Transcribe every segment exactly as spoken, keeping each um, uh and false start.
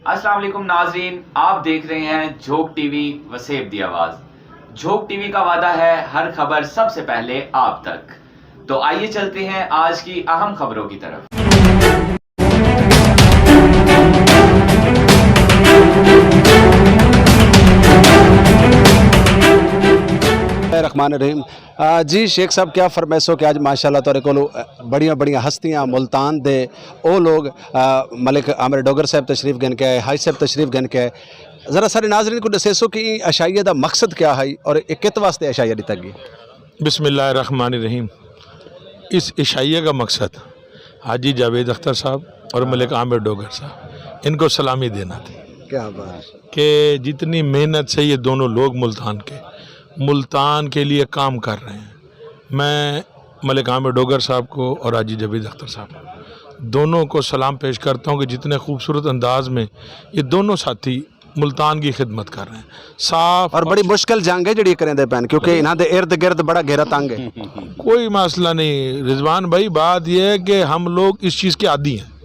السلام علیکم ناظرین، آپ دیکھ رہے ہیں جھوک ٹی وی وسیب دی آواز۔ جھوک ٹی وی کا وعدہ ہے ہر خبر سب سے پہلے آپ تک۔ تو آئیے چلتے ہیں آج کی اہم خبروں کی طرف۔ الرحمن الرحیم۔ آ، جی شیخ صاحب، کیا فرمیسو کہ اج ماشاءاللہ تہاڈے کولوں، آ، بڑیاں بڑیاں ہستیاں ملتان دے او لوگ، آ، ملک عامر ڈوگر صاحب تشریف گھن کے آئے، حاج صاحب تشریف گھن کے آئے۔ ذرا سارے ناظرین کوں ڈسیسو کہ ایں عشائیے دا مقصد کیا ہے اور اے کت واسطے عشائیہ ڈتا گیا؟ بسم اللہ الرحمن الرحیم۔ اس عشائیہ کا مقصد حاجی جاوید اختر صاحب اور ملک عامر ڈوگر صاحب، ان کو سلامی دینا تھی۔ کیا بات۔ کہ جتنی محنت سے یہ دونوں لوگ ملتان کے، ملتان کے لیے کام کر رہے ہیں، میں ملک عامر ڈوگر صاحب کو اور حاجی جاوید اختر صاحب کو، دونوں کو سلام پیش کرتا ہوں کہ جتنے خوبصورت انداز میں یہ دونوں ساتھی ملتان کی خدمت کر رہے ہیں۔ صاف اور بڑی مشکل جنگ ہے جڑی کریندے پین، کیونکہ انہاں دے ارد گرد بڑا گھیرا تنگ ہے۔ کوئی مسئلہ نہیں رضوان بھائی، بات یہ ہے کہ ہم لوگ اس چیز کے عادی ہیں،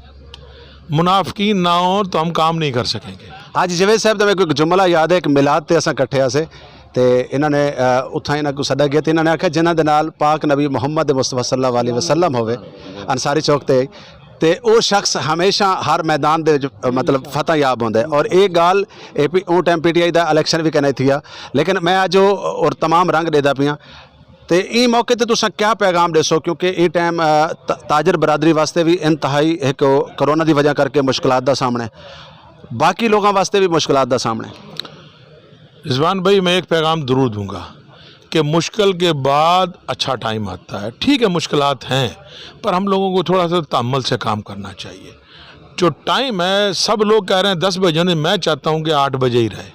منافقین نہ ہوں تو ہم کام نہیں کر سکیں گے۔ حاجی جاوید صاحب دا میکوں ہک جملہ یاد ہے، ہک میلاد تے اساں کٹھے ہاسے تے انہاں نے، آ، اتھاں انہاں کوں سڈا گیا تے انہاں نے آکھیا، جنہاں دے نال پاک نبی محمد مصطفی صلی اللہ علیہ وسلم ہووے، انصاری چوک تے، تے او شخص ہمیشہ ہر میدان دے وچ، آ، مطلب فتح یاب ہوندا ہے۔ اور اے گالھ، اے پی، اوں ٹائم پی ٹی آئی دا الیکشن وی کنے تھیا، لیکن میں اج او اور تمام رنگ ڈیدا پیاں۔ تے ایں موقع تے تساں کیا پیغام ڈیسو؟ کیونکہ ایں ٹائم، آ، تا-، تاجر برادری واسطے وی انتہائی ہک کرونا دی وجہ کر کے مشکلات دا سامݨا ہے، باقی لوگاں واسطے وی مشکلات دا سامݨا ہے۔ رضوان بھائی، میں ایک پیغام ضرور دوں گا کہ مشکل کے بعد اچھا ٹائم آتا ہے۔ ٹھیک ہے، مشکلات ہیں، پر ہم لوگوں کو تھوڑا سا تحمل سے کام کرنا چاہیے۔ جو ٹائم ہے، سب لوگ کہہ رہے ہیں دس بجے ہونے، میں چاہتا ہوں کہ آٹھ بجے ہی رہے۔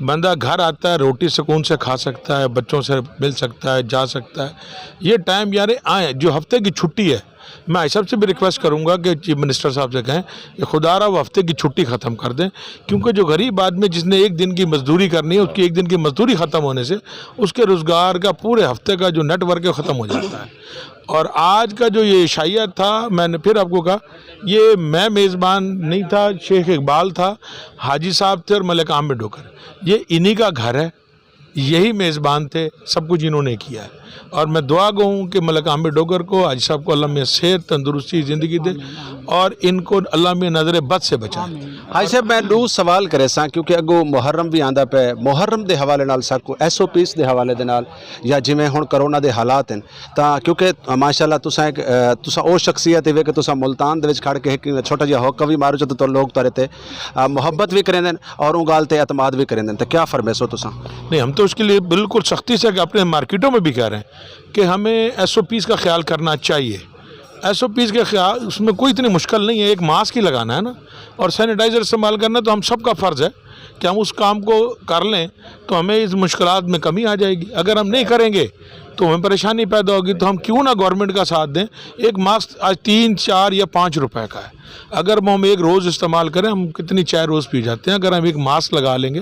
بندہ گھر آتا ہے، روٹی سکون سے کھا سکتا ہے، بچوں سے مل سکتا ہے، جا سکتا ہے۔ یہ ٹائم یار آئیں، جو ہفتے کی چھٹی ہے، میں حاج صاحب سے بھی ریکویسٹ کروں گا کہ چیف منسٹر صاحب سے کہیں کہ خدا را وہ ہفتے کی چھٹی ختم کر دیں، کیونکہ جو غریب آدمی جس نے ایک دن کی مزدوری کرنی ہے، اس کی ایک دن کی مزدوری ختم ہونے سے اس کے روزگار کا پورے ہفتے کا جو نیٹ ورک ہے ختم ہو جاتا ہے۔ اور آج کا جو یہ عشائیہ تھا، میں نے پھر آپ کو کہا، یہ میں میزبان نہیں تھا، شیخ اقبال تھا، حاجی صاحب تھے اور ملک عامر ڈوگر۔ یہ انہی کا گھر ہے، یہی میزبان تھے، سب کچھ انہوں نے کیا ہے۔ اور میں دعا گو ہوں کہ ملک عامر ڈوگر کو، حاجی صاحب کو اللہ میاں صحت، تندرستی، زندگی دے، اور ان کو اللہ میاں نظر بد سے بچائے۔ حاج صاحب، میں ݙو سوال کریساں، کیونکہ اڳوں محرم وی آندا پئے، محرم دے حوالے نال ساکوں، ایس او پیز دے حوالے دے نال، یا جویں ہݨ کرونا دے حالات ہن، تاں کیونکہ ماشاءاللہ تساں ہک، آ، تساں او شخصیت ہیوے کہ تساں ملتان دے وچ کھڑ کے ہک چھوٹا جیہا ہوکا وی مارو جو تاں لوگ تہاݙے تے، آ، محبت وی کریندن اور اوں ڳالھ تے اعتماد وی کریندن۔ تے کیا فرمیسو تساں؟ نہیں، ہم تو اس کے لیے بالکل سختی سے اپنے مارکیٹوں میں بھی کہہ رہے ہیں کہ ہمیں ایس او پیز کا خیال کرنا چاہیے۔ ایس او پیز کے خیال، اس میں کوئی اتنی مشکل نہیں ہے، ایک ماسک ہی لگانا ہے نا، اور سینیٹائزر استعمال کرنا، تو ہم سب کا فرض ہے کہ ہم اس کام کو کر لیں، تو ہمیں اس مشکلات میں کمی آ جائے گی۔ اگر ہم نہیں کریں گے تو ہمیں پریشانی پیدا ہوگی۔ تو ہم کیوں نہ گورنمنٹ کا ساتھ دیں؟ ایک ماسک آج تین، چار یا پانچ روپے کا ہے، اگر وہ ہم ایک روز استعمال کریں، ہم کتنی چائے روز پی جاتے ہیں، اگر ہم ایک ماسک لگا لیں گے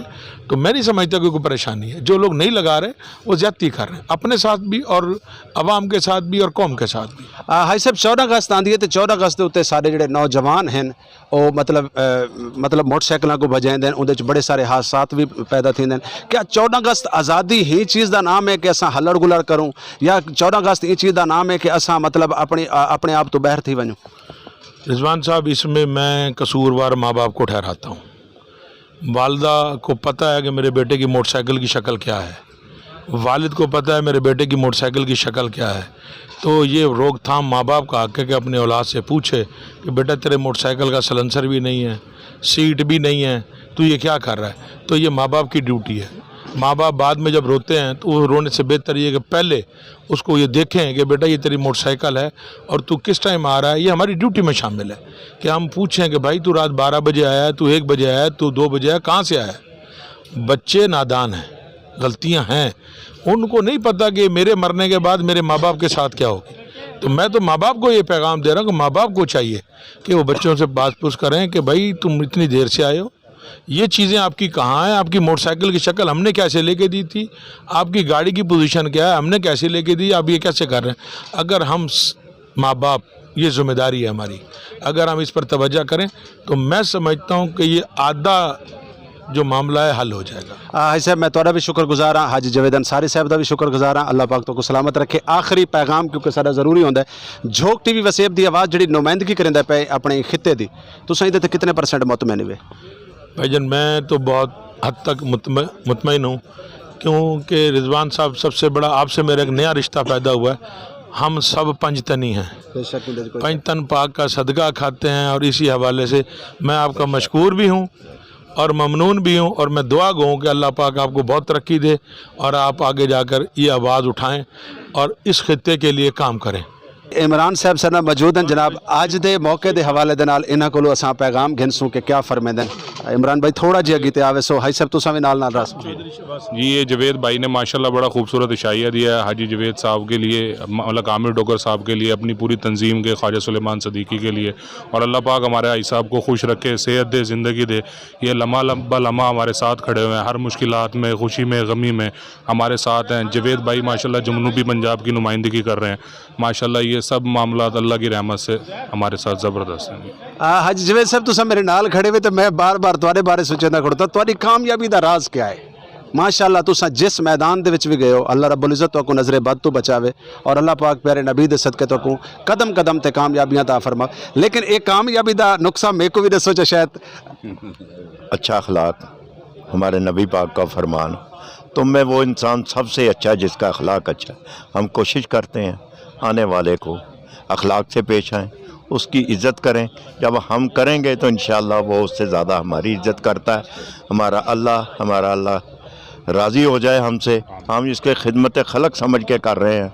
تو میں نہیں سمجھتا کہ کوئی پریشانی ہے۔ جو لوگ نہیں لگا رہے، وہ زیادتی کر رہے ہیں اپنے ساتھ بھی اور عوام کے ساتھ بھی اور قوم کے ساتھ بھی۔ آ، حاج صاحب، چودہ اگست آندی ہے تے چودہ اگست دے اُتے سارے جڑے نوجوان ہیں، او مطلب، آ، مطلب موٹر سائیکلاں کو بھجائیں دین، اُندے وچ بڑے سارے حادثات بھی پیدا تھیندے ہیں۔ کیا چودہ اگست آزادی ہی چیز دا نام ہے کہ اساں ہلڑ گلڑ کروں، یا چودہ اگست ایں چیز دا نام ہے کہ اساں مطلب اپنی، آ، اپنے آپ تو باہر تھی ونجوں؟ رضوان صاحب، اس میں میں قصوروار ماں باپ کو ٹھہراتا ہوں۔ والدہ کو پتہ ہے کہ میرے بیٹے کی موٹر سائیکل کی شکل کیا ہے، والد کو پتہ ہے میرے بیٹے کی موٹر سائیکل کی شکل کیا ہے، تو یہ روک تھام ماں باپ کا حق ہے کہ اپنے اولاد سے پوچھے کہ بیٹا، تیرے موٹر سائیکل کا سلنسر بھی نہیں ہے، سیٹ بھی نہیں ہے، تو یہ کیا کر رہا ہے؟ تو یہ ماں باپ کی ڈیوٹی ہے۔ ماں باپ بعد میں جب روتے ہیں تو وہ رونے سے بہتر یہ کہ پہلے اس کو یہ دیکھیں کہ بیٹا، یہ تیری موٹر سائیکل ہے اور تو کس ٹائم آ رہا ہے، یہ ہماری ڈیوٹی میں شامل ہے کہ ہم پوچھیں کہ بھائی، تو رات بارہ بجے آیا ہے، تو ایک بجے آیا ہے، تو دو بجے آیا، کہاں سے آیا ہے؟ بچے نادان ہیں، غلطیاں ہیں، ان کو نہیں پتہ کہ میرے مرنے کے بعد میرے ماں باپ کے ساتھ کیا ہوگی۔ تو میں تو ماں باپ کو یہ پیغام دے رہا ہوں کہ ماں باپ کو چاہیے کہ وہ بچوں سے بات پوچھ کریں کہ بھائی، تم اتنی دیر سے آئے ہو، یہ چیزیں آپ کی کہاں ہیں؟ آپ کی موٹر سائیکل کی شکل ہم نے کیسے لے کے دی تھی؟ آپ کی گاڑی کی پوزیشن کیا ہے؟ ہم نے کیسے لے کے دی؟ آپ یہ کیسے کر رہے ہیں؟ اگر ہم س-، ماں باپ یہ ذمہ داری ہے ہماری۔ اگر ہم اس پر توجہ کریں تو میں سمجھتا ہوں کہ یہ آدھا جو معاملہ ہے حل ہو جائے گا۔ آ، حاجی صاحب، میں تہاݙا وی شکر گزار ہاں، حاجی جاوید انصاری صاحب دا وی شکر گزار ہاں، اللہ پاک تہاکوں سلامت رکھے۔ آخری پیغام، کیونکہ ساݙا ضروری ہوندا ہے، جھوک ٹی وی وسیب دی آواز جیڑھی نمائندگی کریندا پئے اپݨے خطے دی، تساں ایندے تے کتنے پرسنٹ مطمئن ہوئے؟ بھائی جان، میں تو بہت حد تک مطمئ-، مطمئن ہوں، کیونکہ رضوان صاحب، سب سے بڑا، آپ سے میرا ایک نیا رشتہ پیدا ہوا ہے۔ ہم سب پنج تنی ہیں، بے شک، بالکل۔ پنج تن پاک کا صدقہ کھاتے ہیں، اور اسی حوالے سے میں آپ کا مشکور بھی ہوں اور ممنون بھی ہوں، اور میں دعا گو ہوں کہ اللہ پاک آپ کو بہت ترقی دے اور آپ آگے جا کر یہ آواز اٹھائیں اور اس خطے کے لیے کام کریں۔ عمران صاحب ساݙے نال موجود ہیں جناب، اڄ دے موقع دے حوالے دے نال انہاں کولوں اساں پیغام گھنسوں کہ کیا فرمیندن۔ عمران بھائی، تھوڑا جیہا اڳے تے آوے سو، حاجی صاحب تساں وی نال نال رہسو۔ جی، یہ جاوید بھائی نے ماشاءاللہ بڑا خوبصورت عشائیہ دیا ہے حاجی جاوید صاحب کے لیے، مولا کامل ڈوگر صاحب کے لیے، اپنی پوری تنظیم کے، خواجہ سلیمان صدیقی کے لیے، اور اللہ پاک ہمارے حاجی صاحب کو خوش رکھے، صحت دے، زندگی دے۔ یہ لمحہ لم-، بہ لمحہ ہمارے ساتھ کھڑے ہوئے ہیں، ہر مشکلات میں، خوشی میں، غمی میں ہمارے ساتھ ہیں۔ جاوید بھائی ماشاءاللہ جنوبی پنجاب کی نمائندگی کر رہے ہیں، ماشاءاللہ یہ سب معاملات اللہ کی رحمت سے ہمارے ساتھ زبردست ہیں۔ آ، حاجی جاوید صاحب، تساں میرے نال کھڑے ہوئے تے میں بار بار تہاݙے بارے سوچیندا کھڑوتا، تہاݙی کامیابی دا راز کیا ہے؟ ماشاءاللہ، تساں جس میدان دے وچ وی ڳئے ہو، اللہ رب العزت تہاکوں نظر بد توں بچاوے، اور اللہ پاک پیارے نبی دے صدقے تہاکوں قدم قدم تے کامیابیاں عطا فرما۔ لیکن ایک کامیابی دا نقصہ میکوں وی ݙسو چا شاید۔ اچھا اخلاق، ہمارے نبی پاک کا فرمان، تم میں وہ انسان سب سے اچھا ہے جس کا اخلاق اچھا ہے۔ ہم کوشش کرتے ہیں آنے والے کو اخلاق سے پیش آئیں، اس کی عزت کریں۔ جب ہم کریں گے تو انشاءاللہ وہ اس سے زیادہ ہماری عزت کرتا ہے۔ ہمارا اللہ، ہمارا اللہ راضی ہو جائے ہم سے۔ ہم اس کے خدمت خلق سمجھ کے کر رہے ہیں،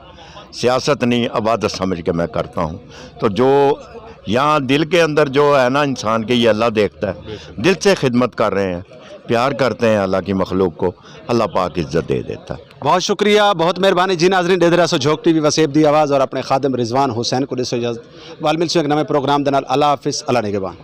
سیاست نہیں، عبادت سمجھ کے میں کرتا ہوں۔ تو جو یہاں دل کے اندر جو ہے نا انسان کے، یہ اللہ دیکھتا ہے۔ دل سے خدمت کر رہے ہیں، پیار کرتے ہیں اللہ کی مخلوق کو، اللہ پاک عزت دے دیتا ہے۔ بہت شکریہ، بہت مہربانی جی۔ ناظرین، ݙیہدے رہسو جھوک ٹی وی وسیب دی آواز اور اپݨے خادم رضوان حسین کوں ݙیسو اجازت۔ ول ملسوں ایک نویں پروگرام دے نال۔ اللہ حافظ، اللہ نگہبان۔